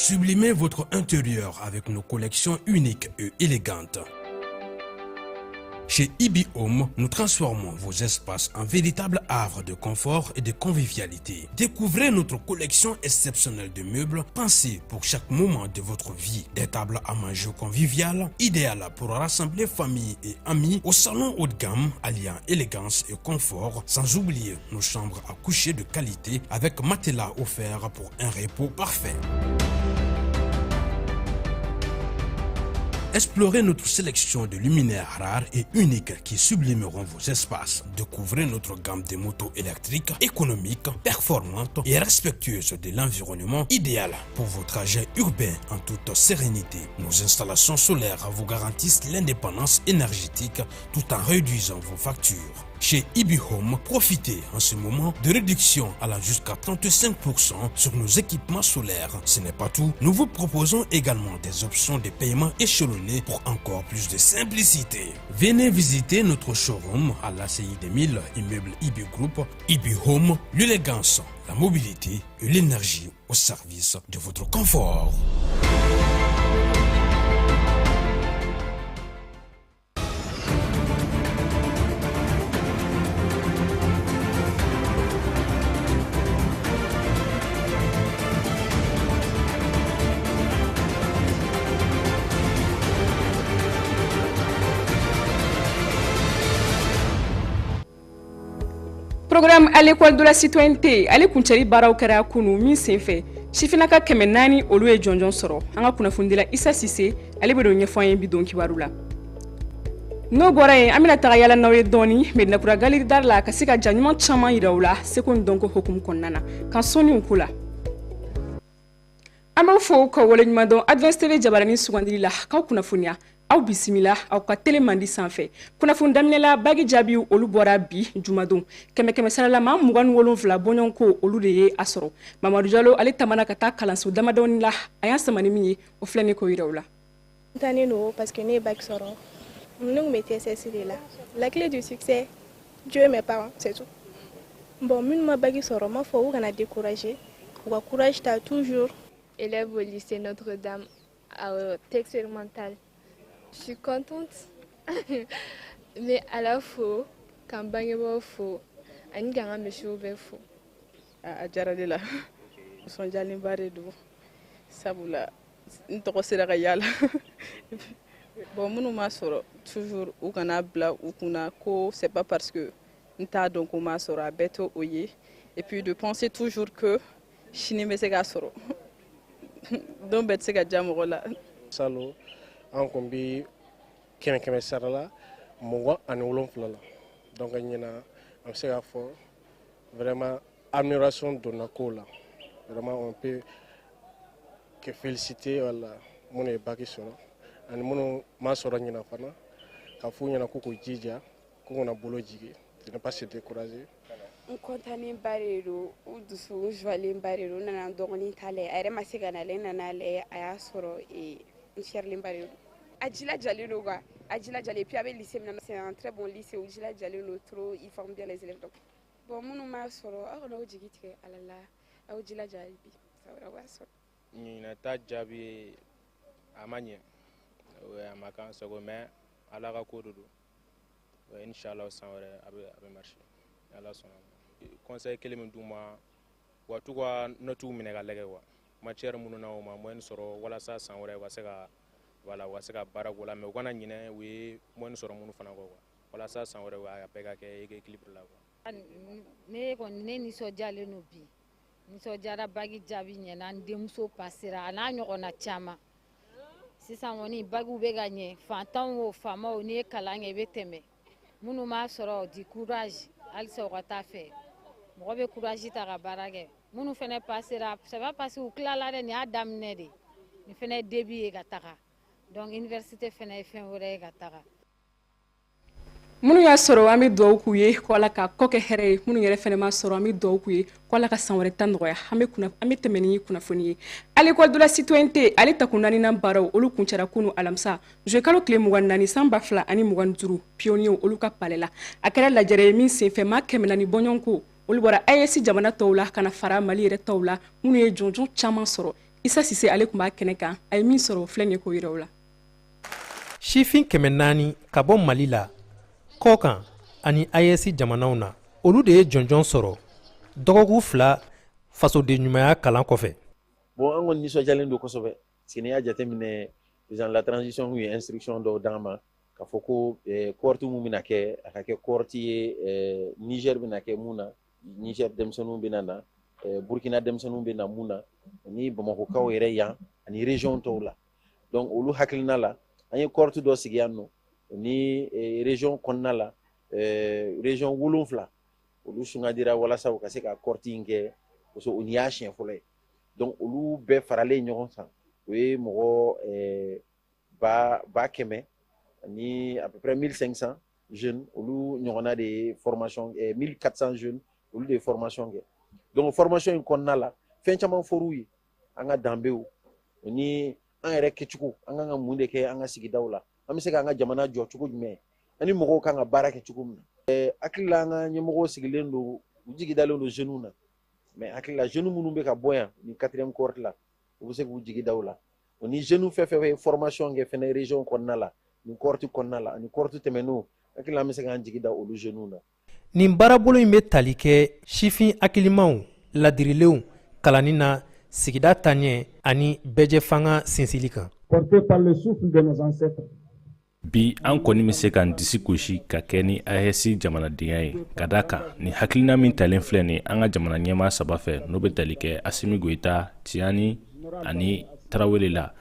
Sublimez votre intérieur avec nos collections uniques et élégantes. Chez Ibi Home, nous transformons vos espaces en véritables havres de confort et de convivialité. Découvrez notre collection exceptionnelle de meubles pensés pour chaque moment de votre vie. Des tables à manger conviviales, idéales pour rassembler famille et amis au salon haut de gamme, alliant élégance et confort, sans oublier nos chambres à coucher de qualité avec matelas offert pour un repos parfait. Explorez notre sélection de luminaires rares et uniques qui sublimeront vos espaces. Découvrez notre gamme de motos électriques économiques, performantes et respectueuses de l'environnement, idéal pour vos trajets urbains en toute sérénité. Nos installations solaires vous garantissent l'indépendance énergétique tout en réduisant vos factures. Chez Ibi Home, profitez en ce moment de réduction allant jusqu'à 35% sur nos équipements solaires. Ce n'est pas tout, nous vous proposons également des options de paiement échelonnées pour encore plus de simplicité. Venez visiter notre showroom à l'ACI 2000, immeuble Ibi Group. Ibi Home, l'élégance, la mobilité et l'énergie au service de votre confort. Programme à l'école de la citoyenneté, ale kuncɛli baaraw kɛra kunu min senfɛ, sifinnaka 400 olu ye jɔnjɔn sɔrɔ. An ka kunnafonidila Isa Sise, ale bɛ don ɲɛfɔ an ye bi don kibaru la. N'o bɔra yen, an bɛna taga yala n'aw ye dɔɔni Medinakura Galerie d'Art la, ka se ka ja ɲuman caman yira u la seko ni dɔnko hukumu kɔnɔna na kan sɔnniw ko la. An b'aw fo ka waleɲuman dɔn Advance TV jabaranin sugandili la k'aw kunnafoniya. Aw bisimila aw ka tele mandi sanfɛ. Kunnafoni daminɛ la, bagi jaabiw olu bɔra bi jumadon. Kɛmɛ kɛmɛ sara la, maa 27 bɔɲɔgɔnko olu de ye a sɔrɔ. Mamadu Jalo, ale tamana ka taa kalanso damadɔni la. A y'an sama ni min ye, o filɛ ni k'o yira u la. Content don parce que ne ye bac sɔrɔ. Ne tun bɛ TSS de la. La clé du succès, Dieu et mes parents, c'est tout. Bon, minnu ma bac sɔrɔ, n b'a fɔ u kana décourager, u ka courage ta toujours. Élève au lycée Notre-Dame au expérimental. Je suis contente. N bɛ Ala fo, ka n bangebaaw fo, ani ka n ka misiw bɛɛ fo. A diyara ne la, nisɔndiyalenba de don, sabula n tɔgɔ sera ka yala. Bon, minnu m'a sɔrɔ toujours, u kana bila u kunna ko c'est pas parce que n t'a dɔn ko n m'a sɔrɔ, a bɛɛ to o ye. Et puis de penser toujours que sini bɛ se k'a sɔrɔ, don bɛɛ tɛ se ka diya mɔgɔ la. Salon an kun bi kɛmɛ kɛmɛ sara la 27 la. Donc ɲinan, an bɛ se k'a fɔ vraiment amélioration donna kow la. Vraiment, on peut que féliciter, wala minnu ye bac sɔrɔ ani minnu m'a sɔrɔ ɲinan fana, ka f'u ɲɛna k'u k'u jija, k'u kana bolo jigin, de ne pas se décourager. N kɔntannen ba de don, u dusu joilen ba de don. N nana n dɔgɔnin ta lajɛ, a yɛrɛ ma se ka na. Ne nana lajɛ, a y'a sɔrɔ n fierlen ba de don. A jilajalen don quoi, a jilajalen. Et puis a bɛ lycée min na, c'est un très bon lycée. U jilajalen don trop, ils forment bien les élèves. Donc bon, minnu m'a sɔrɔ, aw kana aw jigi tigɛ Ala la, aw jilaja hali bi, san wɛrɛ aw b'a sɔrɔ. Ɲinan ta jaabi a ma ɲɛ, a ma k'an sago, mais Ala ka ko de don. Inshallah, san wɛrɛ a bɛ marcher, Ala sɔnna. Conseil kelen min d'u ma, u ka t'u ka notes minɛ ka lajɛ quoi, matière minnu na u ma moyenne sɔrɔ, walasa san wɛrɛ u ka se ka, voilà, u ka se ka baara k'o la. Mais u kana ɲinɛ u ye moyenne sɔrɔ minnu fana kɔ quoi, walasa san wɛrɛ a bɛɛ ka kɛ équilibre la quoi. Ne kɔni, ne nisɔndiyalen don bi, nisɔndiyara. Bagi jaabi ɲɛna, n denmuso pasera, a n'a ɲɔgɔnna caman. Sisan kɔni, bagiw bɛ ka ɲɛ. Fantanw o, faamaw, n'i ye kalan kɛ, i bɛ tɛmɛ. Minnu m'a sɔrɔ, du courage halisa, u ka taa fɛ. Mɔgɔ bɛ courage ta ka baara kɛ. Minnu fɛnɛ pasera, c'est pas parce que u tilala dɛ, nin y'a daminɛ de, nin fɛnɛ ye début ye ka taga. Donc université fɛnɛ ye fɛn wɛrɛ ye ka taga. Minnu y'a sɔrɔ, an bɛ dugawu k'u ye ko Ala ka kɔ kɛ hɛrɛ ye. Minnu yɛrɛ fɛnɛ ma sɔrɔ, an bɛ dugawu k'u ye ko Ala ka san wɛrɛ ta nɔgɔya. An bɛ tɛmɛ ni kunnafoni ye. À l'école de la citoyenneté, ale tako naaninan baaraw olu kuncɛra kunu alamisa, juillet kalo tile 24, san 2025, pionniers olu ka palais la. A kɛra lajɛrɛ ye min senfɛ, maa 400 bɔɲɔgɔnko olu bɔra AES jamana tɔw la ka na fara Mali yɛrɛ tɔw la, minnu ye jɔnjɔn caman sɔrɔ. Isa Sise, ale tun b'a kɛnɛ kan. A ye min sɔrɔ, filɛ nin ye k'o yira u la. Sifin 400 ka bɔ Mali la, kɔkan ani AES jamanaw na, olu de ye jɔnjɔn sɔrɔ dɔgɔkun 2 fasoden ɲumanya kalan kɔfɛ. Bon, an kɔni nisɔndiyalen don kosɛbɛ, parce que n'i y'a jateminɛ, président de la transition kun ye instruction dɔw d'an ma k'a fɔ ko cohorte mun bɛna kɛ, a ka kɛ cohorte ye Niger bɛna kɛ mun na, Niger denmisɛnninw bɛna na, Burkina denmisɛnninw bɛ na mun na, ani Bamakɔkaw yɛrɛ yan ani région tɔw la. Donc olu hakilina la, an ye cohorte dɔ sigi yan nɔ ni région kɔnɔna la, région 7, olu sugandira walasa u ka se ka cohorte in kɛ, parce que o nin y'a siɲɛ fɔlɔ ye. Donc olu bɛɛ faralen ɲɔgɔn kan, o ye mɔgɔ 100 ani à peu près 1500 jeunes, olu ɲɔgɔnna de ye formation, 1400 jeunes, olu de ye formation kɛ. Donc formation in kɔnɔna la, fɛn caman fɔr'u ye, an ka danbew ni an yɛrɛ kɛcogo, an kan ka mun de kɛ an ka sigidaw la, an bɛ se k'an ka jamana jɔ cogo jumɛn, ani mɔgɔw kan ka baara kɛ cogo min na. Hakili la, an ka ɲɛmɔgɔw sigilen don, u jigi dalen don jeunes na, mais hakili la, jeunes minnu bɛ ka bɔ yan nin quatrième cohorte la, u bɛ se k'u jigi da o la. O ni jeunes fɛn fɛn ye formation kɛ fɛnɛ région kɔnɔna la, nin cohorte kɔnɔna la ani cohorte tɛmɛnenw, hakili la, an bɛ se k'an jigi da olu jeunes na. Nin baarabolo in bɛ tali kɛ sifin hakilimaw ladirilenw kalanni na, sigida taɲɛ ani bɛɛjɛfanga sinsili kan. Porté par le souffle de nos ancêtres. Bi, an kɔni bɛ se k'an disi gosi ka kɛ ni AES jamanadenya ye, ka da kan nin hakilina min talen filɛ nin an ka jamana ɲɛmaa saba fɛ, n'o bɛ tali kɛ Asimi Goyita, Tiyani ani Tarawele la,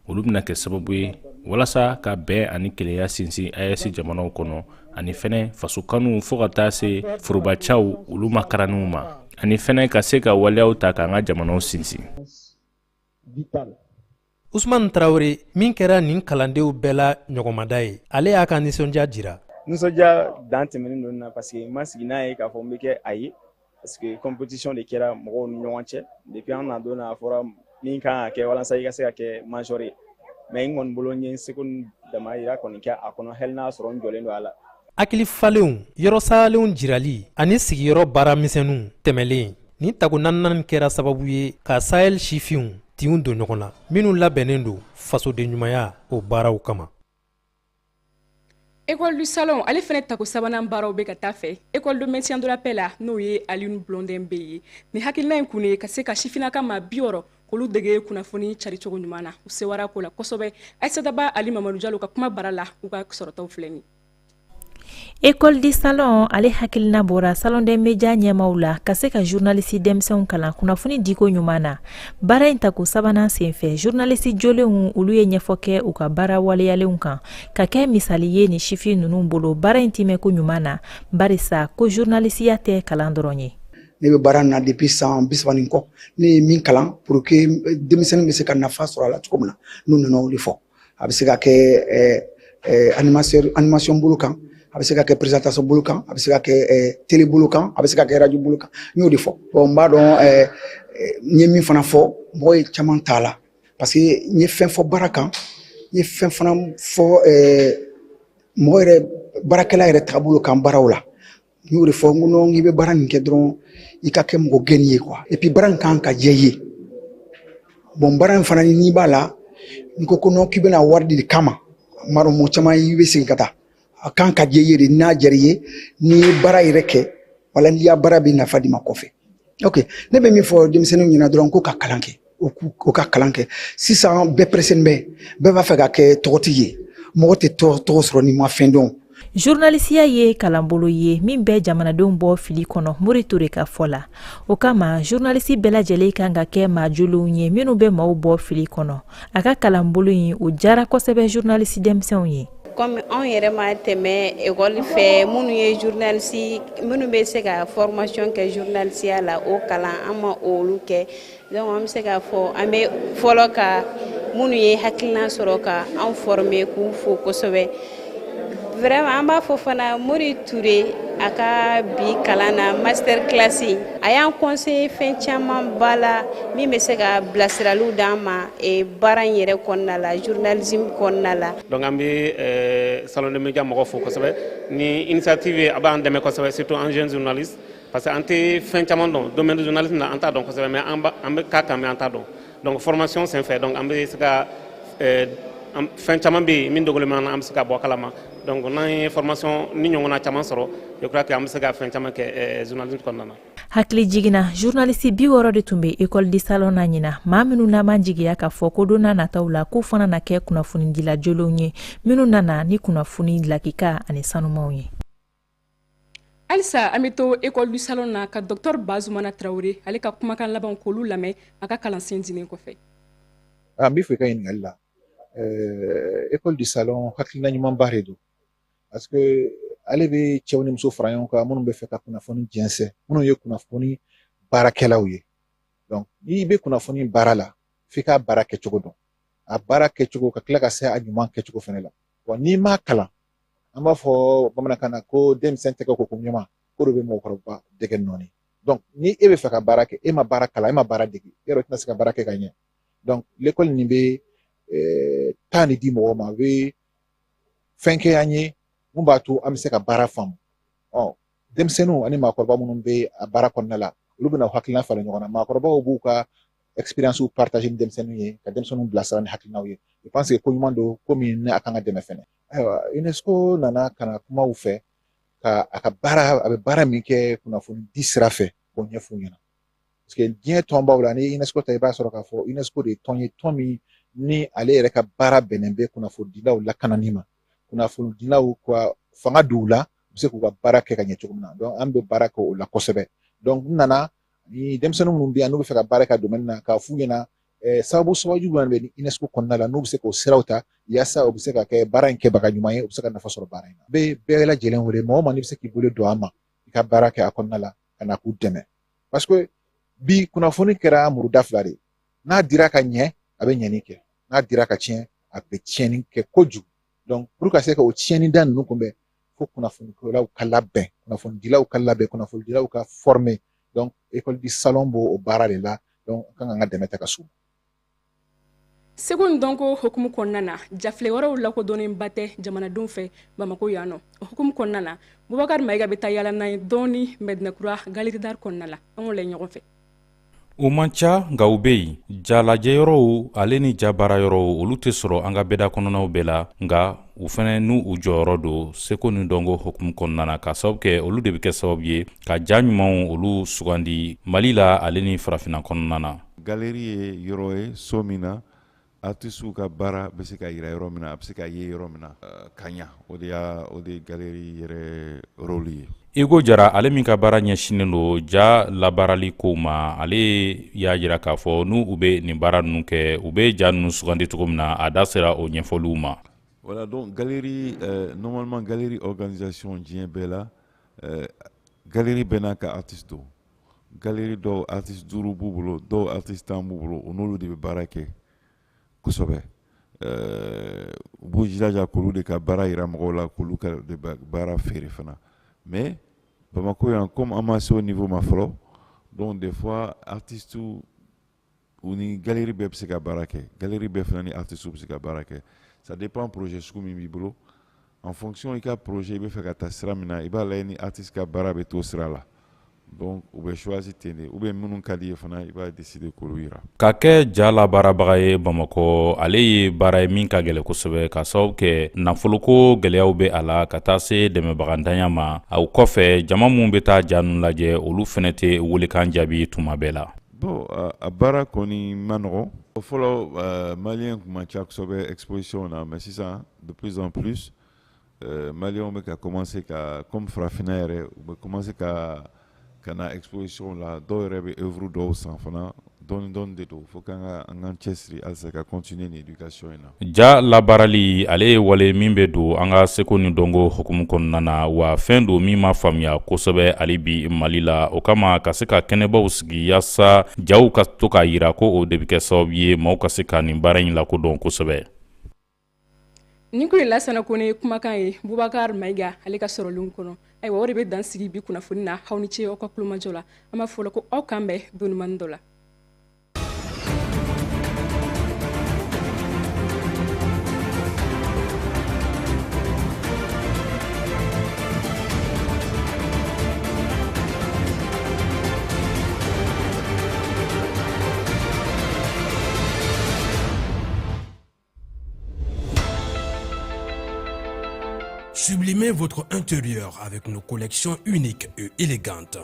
olu bɛna kɛ sababu ye walasa ka bɛn ani kelenya sinsin AES jamanaw kɔnɔ, ani fɛnɛ fasokanu, fo ka taa se forobacaw olu makaranniw ma, ani fɛnɛ ka se ka waleyaw ta k'an ka jamanaw sinsin. Usman Tarawele min kɛra nin kalandenw bɛɛ la ɲɔgɔnmada ye, ale y'a ka nisɔndiya jira. Nisɔndiya dan tɛmɛnen don na, parce que n ma sigi n'a ye k'a fɔ n bɛ kɛ a ye, parce que compétition de kɛra mɔgɔw ni ɲɔgɔn cɛ depuis an na don na. A fɔra min kan ka kɛ walasa i ka se ka kɛ major ye, mais n kɔni bolo, n ye n seko ni damayira kɔni kɛ a kɔnɔ, hali n'a sɔrɔ n jɔlen don a la. Hakili falenw, yɔrɔ salenw jirali ani sigiyɔrɔ baaramisɛnninw tɛmɛlen, nin tako naaninan kɛra sababu ye ka Sahel sifinw tinw don ɲɔgɔn na, minnu labɛnnen don fasoden ɲumanya o baaraw kama. École du Salon, ale fɛnɛ tako sabanan baaraw bɛ ka taa fɛ école de maintien de la paix la, n'o ye Alioune Blondin Beye ye. Nin hakilina in kun ye ka se ka sifinnaka maa 60 k'olu dege kunnafoni caricogo ɲuman na. U sewara ko la kosɛbɛ. Aïssata Ba Ali Mamadu Jalo ka kuma bara la, u ka sɔrɔtaw filɛ nin. École du Salon, ale hakilina bɔra Salon des médias ɲɛmaw la ka se ka journaliste denmisɛnw kalan kunnafoni diko ɲuman na. Baara in tako sabanan senfɛ, journaliste jolenw, olu ye ɲɛfɔ kɛ u ka baara waleyalenw kan, ka kɛ misali ye ni sifin ninnu bolo baara in timɛko ɲuman na, barisa ko journalisiya tɛ kalan dɔrɔn ye. Ne bɛ baara in na depuis san 30 ni kɔ. Ne ye min kalan pour que denmisɛnnin bɛ se ka nafa sɔrɔ a la cogo min na, n'u nana o de fɔ. A bɛ se ka kɛ animation bolo kan, a bɛ se ka kɛ présentation bolo kan, a bɛ se ka kɛ télé bolo kan, a bɛ se ka kɛ radio bolo kan. N y'o de fɔ. Bon, n b'a dɔn, n ye min fana fɔ, mɔgɔ ye caman t'a la, parce que n ye fɛn fɔ baara kan, n ye fɛn fana fɔ mɔgɔ yɛrɛ, baarakɛla yɛrɛ taabolo kan baaraw la. N y'o de fɔ, n ko non, i bɛ baara nin kɛ dɔrɔn, i ka kɛ mɔgɔ gɛnni ye quoi. Et puis baara in kan ka diya i ye. Bon, baara in fana, n'i b'a la, n'i ko ko non, k'i bɛna wari de kama, n b'a dɔn mɔgɔ caman i bɛ segin ka taa. A kan ka diya i ye de. N'a diyara i ye, n'i ye baara yɛrɛ kɛ, wala n'i ya baara bɛ nafa d'i ma kɔfɛ. Ok, ne bɛ min fɔ denmisɛnninw ɲɛna dɔrɔn, ko ka kalan kɛ, u ka kalan kɛ. Sisan bɛɛ pressé bɛ, bɛɛ b'a fɛ ka kɛ tɔgɔtigi ye. Mɔgɔ tɛ tɔgɔ sɔrɔ n'i ma fɛn dɔn. Journalisiya ye kalanbolo ye min bɛ jamanadenw bɔ fili kɔnɔ, Mori Ture ka fɔ la. O kama, journaliste bɛɛ lajɛlen kan ka kɛ maa jolenw ye minnu bɛ maaw bɔ fili kɔnɔ. A ka kalanbolo in, o diyara kosɛbɛ journaliste denmisɛnw ye. Comme anw yɛrɛ ma tɛmɛ ekɔli fɛ, minnu ye journaliste, minnu bɛ se ka formation kɛ journalisiya la, o kalan an ma olu kɛ. Donc an bɛ se k'a fɔ an bɛ fɔlɔ ka minnu ye hakilina sɔrɔ ka anw former, k'u fo kosɛbɛ vraiment. An b'a fɔ fana Mori Ture, a ka bi kalan na, master class, a y'an conseiller fɛn caman ba la min bɛ se ka bilasiraliw d'an ma baara in yɛrɛ kɔnɔna la, journalisme kɔnɔna la. Donc an bɛ Salon des médias mɔgɔ fo kosɛbɛ ni initiative ye. A b'an dɛmɛ kosɛbɛ, surtout an jeunes journalistes, parce que an tɛ fɛn caman dɔn domaine de journalisme na, an t'a dɔn kosɛbɛ, mais an bɛ k'a kan, mais an t'a dɔn. Donc formation senfɛ, donc an bɛ se ka fɛn caman bɛ yen min dogolen b'an na, an bɛ se ka bɔ a kalama. Donc n'an ye formation ni ɲɔgɔnna caman sɔrɔ, je crois que an bɛ se ka fɛn caman kɛ journalisme kɔnɔna na. Hakili jiginna, journaliste 60 de tun bɛ École du Salon na ɲina, maa minnu n'an jigiya k'a fɔ ko don n'a nataw la k'u fana na kɛ kunnafonidila jolenw ye, minnu nana ni kunnafoni lakika ani sanumanw ye. Halisa an bɛ to École du Salon na ka docteur Bazumana Tarawele, ale ka kumakan laban k'olu lamɛn a ka kalansen dilen kɔfɛ. N b'i fɛ ka ɲininkali la. École du Salon, hakilina ɲumanba de don, parce que ale bɛ cɛw ni muso fara ɲɔgɔn kan minnu bɛ fɛ ka kunnafoni jɛnsɛn, minnu ye kunnafoni baarakɛlaw ye. Donc n'i bɛ kunnafoni baara la, f'i k'a baara kɛcogo dɔn, a baara kɛcogo, ka tila ka se a ɲuman kɛcogo fana la. Wa n'i m'a kalan, an b'a fɔ bamanankan na ko denmisɛn tɛgɛ ko ko ɲuman ko de bɛ mɔgɔkɔrɔba dɛgɛ nɔɔni. Donc ni e bɛ fɛ ka baara kɛ, e ma baara kalan, e ma baara dege, yɔrɔ i tɛna se ka baara kɛ ka ɲɛ. Donc l'école nin bɛ temps de di mɔgɔw ma, a bɛ fɛn kɛ an ye mun b'a to an bɛ se ka baara faamu. Ɔ denmisɛnninw ani maakɔrɔba minnu bɛ a baara kɔnɔna la, olu bɛna hakilina falen ɲɔgɔn na. Maakɔrɔbaw b'u ka expérience partager ni denmisɛnninw ye, ka denmisɛnninw bilasira ni hakilinaw ye. Je pense que ko ɲuman don, ko min ni a kan ka dɛmɛ fɛnɛ. Ayiwa, UNESCO nana ka na kumaw fɛ ka a ka baara, a bɛ baara min kɛ kunnafoni di sira fɛ, k'o ɲɛf'u ɲɛna, parce que diɲɛ tɔnbaw la, ni UNESCO ta, i b'a sɔrɔ k'a fɔ UNESCO de ye tɔn ye, tɔn min ni ale yɛrɛ ka baara bɛnnen bɛ kunnafonidilaw lakanani ma, kunnafonidilaw ka fanga don u la, u bɛ se k'u ka baara kɛ ka ɲɛ cogo min na. Donc an bɛ baara kɛ o la kosɛbɛ. Donc n nana ni denmisɛnnin minnu bɛ yan, n'u bɛ fɛ ka baara kɛ domaine na, k'a f'u ɲɛna sababu jumɛn bɛ ni UNESCO kɔnɔna la, n'u bɛ se k'o siraw ta yaasa u bɛ se ka kɛ baara in kɛbaga ɲuman ye, u bɛ se ka nafa sɔrɔ baara in na. Bɛ bɛɛ lajɛlen wele, mɔgɔ o mɔgɔ n'i bɛ se k'i bolo don a ma, i ka baara kɛ a kɔnɔna la, ka na k'u dɛmɛ, parce que bi kunnafoni kɛra muruda fila de ye. N'a dira ka ɲɛ, a bɛ ɲɛni kɛ, n'a dira ka tiɲɛ, a bɛ tiɲɛni kɛ kojugu. Donc pour ka se ka o tiɲɛni da ninnu kunbɛn, fo kunnafonikɛlaw ka labɛn, kunnafonidilaw ka labɛn, kunnafonidilaw ka former. Donc École du Salon b'o o baara de la. Donc an kan ka dɛmɛ ta ka s'u ma. Segu ni dɔnko hukumu kɔnɔna na, jafile wɛrɛw lakodɔnnenba tɛ jamanadenw fɛ Bamako yan nɔ. O hukumu kɔnɔna na, Bubakari Mayiga bɛ taa yala n'an ye dɔɔni Mɛdinakura Galerie d'Art kɔnɔna la. An k'o lajɛ ɲɔgɔn fɛ. U man ca, nka u bɛ yen. Jalajɛyɔrɔw ale ni jabaarayɔrɔw, olu tɛ sɔrɔ an ka bɛda kɔnɔnaw bɛɛ la, nka u fana n'u u jɔyɔrɔ don seko ni dɔnko hukumu kɔnɔna na, ka sababu kɛ olu de bɛ kɛ sababu ye ka ja ɲumanw olu sugandi Mali la ale ni farafinna kɔnɔna na. Galerie ye yɔrɔ ye, so min na artisiw ka baara bɛ se ka yira yɔrɔ min na, a bɛ se ka ye yɔrɔ min na ka ɲa. O de y'a o de ye galerie yɛrɛ rôle ye. Igo Jara, ale min ka baara ɲɛsinnen don ja labaarali kow ma, ale y'a jira k'a fɔ n'u u bɛ nin baara ninnu kɛ, u bɛ ja ninnu sugandi cogo min na, a da sera o ɲɛfɔliw ma. Voilà, donc galerie, normalement galerie organisation diɲɛ bɛɛ la, galerie bɛɛ n'a ka artiste don. Galerie dɔw artiste duuru b'u bolo, dɔw artiste 10 b'u bolo, u n'olu de bɛ baara kɛ kosɛbɛ. U b'u jilaja k'olu de ka baara yira mɔgɔw la, k'olu ka de baara feere fana. Mais Bamako yan, comme an ma se o niveau ma fɔlɔ, donc des fois artistes u ni galerie bɛɛ bɛ se ka baara kɛ, galerie bɛɛ fana ni artistes bɛ se ka baara kɛ. Ça dépend projet sugu min b'i bolo. En fonction i ka projet, i bɛ fɛ ka taa sira min na, i b'a lajɛ ni artiste ka baara bɛ t'o sira la. Donc u bɛ choisi ten de, ou bien minnu ka di ye fana, i b'a décider k'olu yira. Ka kɛ ja labaarabaga ye Bamakɔ, ale ye baara ye min ka gɛlɛn kosɛbɛ, ka sababu kɛ nafoloko gɛlɛyaw bɛ a la, ka taa se dɛmɛbagantanya ma. O kɔfɛ, jama minnu bɛ taa ja ninnu lajɛ, olu fɛnɛ tɛ welekan jaabi tuma bɛɛ la. Bon, a baara kɔni ma nɔgɔn fɔlɔ. Malien kun man ca kosɛbɛ exposition na, mais sisan de plus en plus Maliens bɛ ka commencer ka, comme farafinna yɛrɛ, u bɛ commencer ka na exposition la. Dɔw yɛrɛ bɛ œuvre dɔw san fana. Dɔɔni dɔɔni de don, fo k'an ka an k'an cɛsiri halisa ka continuer ni éducation in na. Ja labaarali, ale ye wale min bɛ don an ka seko ni dɔnko hukumu kɔnɔna na, wa fɛn don min ma faamuya kosɛbɛ hali bi Mali la. O kama, ka se ka kɛnɛbaw sigi yaasa jaw ka to k'a yira ko o de bɛ kɛ sababu ye maaw ka se ka nin baara in lakodɔn kosɛbɛ. Nin kun ye Lasana Kone kumakan ye Bubakar Mayiga ale ka sɔrɔlenw kɔnɔ. Ayiwa, o de bɛ dan sigi bi kunnafoni na. Aw ni ce aw ka kulomajɔ la. An b'a fɔ la ko aw k'an bɛn don ɲuman dɔ la. Sublimez votre intérieur avec nos collections uniques et élégantes.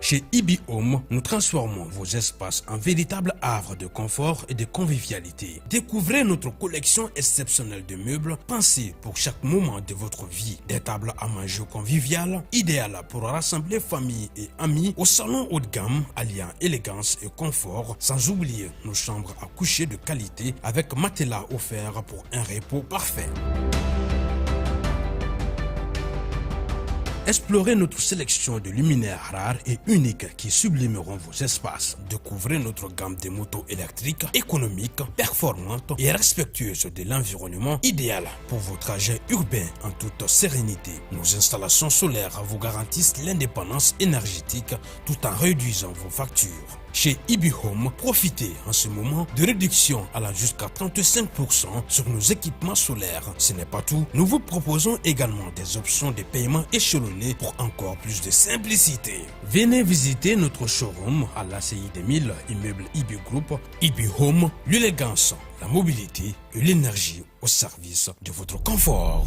Chez Ibi Home, nous transformons vos espaces en véritables havres de confort et de convivialité. Découvrez notre collection exceptionnelle de meubles pensés pour chaque moment de votre vie. Des tables à manger conviviales, idéales pour rassembler famille et amis au salon haut de gamme, alliant élégance et confort, sans oublier nos chambres à coucher de qualité avec matelas offert pour un repos parfait. Explorez notre sélection de luminaires rares et uniques qui sublimeront vos espaces. Découvrez notre gamme de motos électriques économiques, performantes et respectueuses de l'environnement, idéal pour vos trajets urbains en toute sérénité. Nos installations solaires vous garantissent l'indépendance énergétique tout en réduisant vos factures. Chez Ibi Home, profitez en ce moment de réductions allant jusqu'à 35% sur nos équipements solaires. Ce n'est pas tout, nous vous proposons également des options de paiement échelonnées pour encore plus de simplicité. Venez visiter notre showroom à l'ACI 2000, immeuble Ibi Group. Ibi Home, l'élégance, la mobilité et l'énergie au service de votre confort.